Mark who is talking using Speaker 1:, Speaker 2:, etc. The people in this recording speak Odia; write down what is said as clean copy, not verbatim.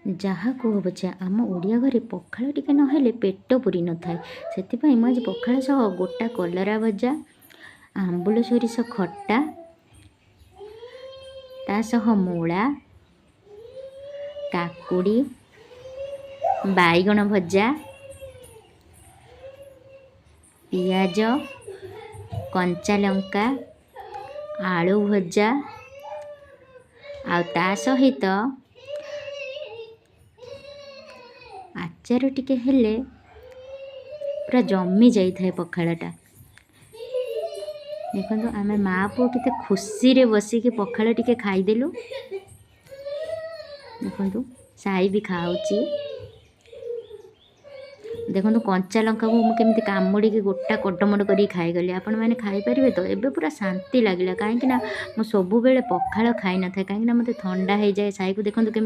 Speaker 1: ଯାହା କୁହ ପଛେ, ଆମ ଓଡ଼ିଆ ଘରେ ପଖାଳ ଟିକେ ନହେଲେ ପେଟ ପୁରି ନଥାଏ। ସେଥିପାଇଁ ମୁଁ ଆଜି ପଖାଳ ସହ ଗୋଟା କଲରା ଭଜା, ଆମ୍ବୁଲ ସୋରିଷ ଖଟା, ତା ସହ ମୂଳା, କାକୁଡ଼ି, ବାଇଗଣ ଭଜା, ପିଆଜ, କଞ୍ଚା ଲଙ୍କା, ଆଳୁ ଭଜା ଆଉ ତା ସହିତ ଆଚାର ଟିକେ ହେଲେ ପୁରା ଜମି ଯାଇଥାଏ ପଖାଳଟା। ଦେଖନ୍ତୁ, ଆମେ ମା ପୁଅ କେତେ ଖୁସିରେ ବସିକି ପଖାଳ ଟିକେ ଖାଇଦେଲୁ। ଦେଖନ୍ତୁ, ସାଇ ବି ଖାଉଛି। ଦେଖନ୍ତୁ, କଞ୍ଚା ଲଙ୍କାକୁ ମୁଁ କେମିତି କାମୁଡ଼ିକି ଗୋଟା କଟମଟ କରିକି ଖାଇଗଲି। ଆପଣମାନେ ଖାଇପାରିବେ ତ? ଏବେ ପୁରା ଶାନ୍ତି ଲାଗିଲା, କାହିଁକିନା ମୁଁ ସବୁବେଳେ ପଖାଳ ଖାଇନଥାଏ, କାହିଁକିନା ମୋତେ ଥଣ୍ଡା ହେଇଯାଏ। ସାଇକୁ ଦେଖନ୍ତୁ କେମିତି